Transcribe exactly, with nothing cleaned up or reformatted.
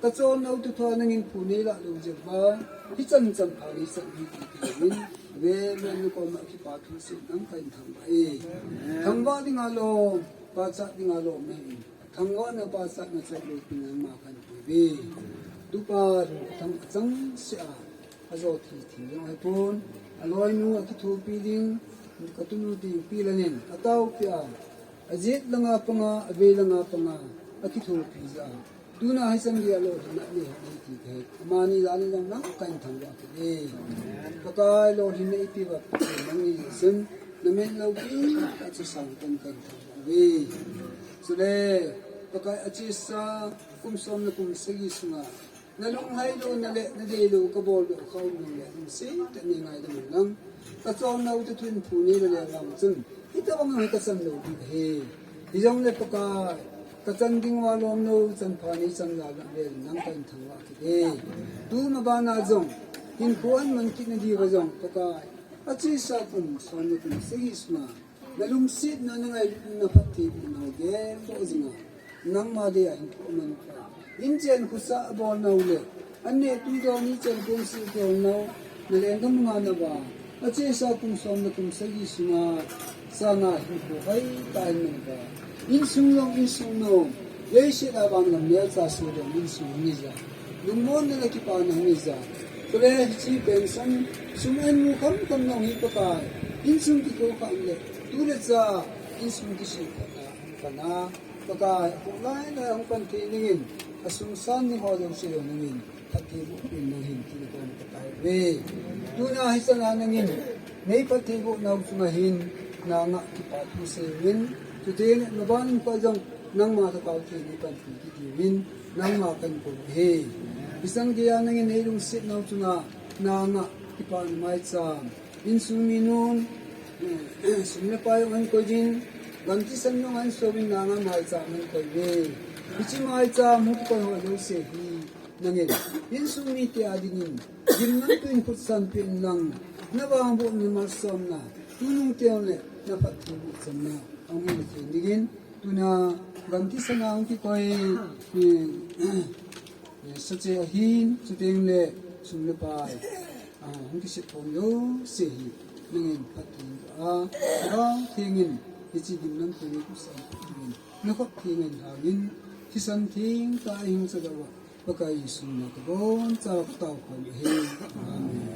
Kachonna u thuthua nangin phu neilah lou jeh uva, hichan chanpha neichan u hi ti kahin, ve ve na koma kipa thu sei nang kahin thangvah e. Thangvah dinga lom, pachat dinga lom nahin, thangvahna pachatna chai lou pi nangma kahin pe ve. Tupa thu thang achang se a, ajo thi thi jong ahipon, aloinu akithopi ding, katunu ding pi lanin, ataopi a, ajet langa panga, avei langa panga, akithopi jeh a. Tuna hichan geiya lolhinna nei, nei ti kahi. Amani jal in jong nang kahin thangvah kit e. Pakai lolhinna ipi uva Pakai nangni jeh chun, namin loupi, achu sang kan kahin thangvah uve. Chule, Pakai achesa, kum som le kum sagi sunga, nalunghai louna le, nadei lou, kabol lou, kaum lou le, lungset tah nei ngaidam un lang. Kachonna u thuthua phu neilou le vang chun, hitobang hi kachan lou ding ahi. Hijongle Pakai, kachan ding uva lom lou, chanpha neichan jal uva le nang kahin thangvah kit e. Tuma bana jong, hinkho ahin man kit nadiuva jong, Pakai, achesa kum som le kum sagi sunga, nalungsetna nangailutna phattheiboh nau geldoh jinga, nangma dia hinkho aman pa, inchen khosah abolnau le, an neh tui dong ni chen kum sih dong nau, nalenggam nga nava, achesa kum som le kum sagi sunga, sanga hinkho hoitah in man pa, insung jong insung nom, leiset a vangam neocha soh dong insung hung hija, lungmonna le kipana hung hija. Chule hiche pension, sum an mu khamkham nau hi Pakai, insung kikoukhah le, tu le cha, insung kisih khatna, hung pan a, Pakai, akhoh lai lai hung pan thei dingin, asung san ni ho jouse jong nangin, phattheiboh pen nangin, ti le kon Pakai ve. Tuna hichan a nangin, neiphattheiboh nau chunga hin, nanga kipa thu seiyuvin, chuteng le maban in pa jong, nangma Lhagao Theng in panpi kit diuvin, nangma kahin kou e. Hichan geiya nangin neilungset nau chunga, nanga kipana maicham, insung mi nun, eh, sum le pai jong ahin koi jin, gamthisan jong ahin souvin nanga maicham ahin koi uve. Hiche maicham hung kikoi ho jouse hi, nangin, insung mite a dingin, gimnamtui in khutsan peh in lang, navangboh na malsomna, tunung teng le, naphattheiboh channa, ahung hi thei dingin, tuna, gamthisan a hung kikoi, eh, eh, sache ahin, chuteng le, sum le pai, ah, hung kisep khom jouse hi, nangin phatthei boh a, Lhagao Theng in, hiche gimnamtui in khutsan peh dingin, nakhut theng in hangin, thisan theng tah a hung chadoh uva, Pakai Jesu mina kaboncha katao khom ahi. Amen.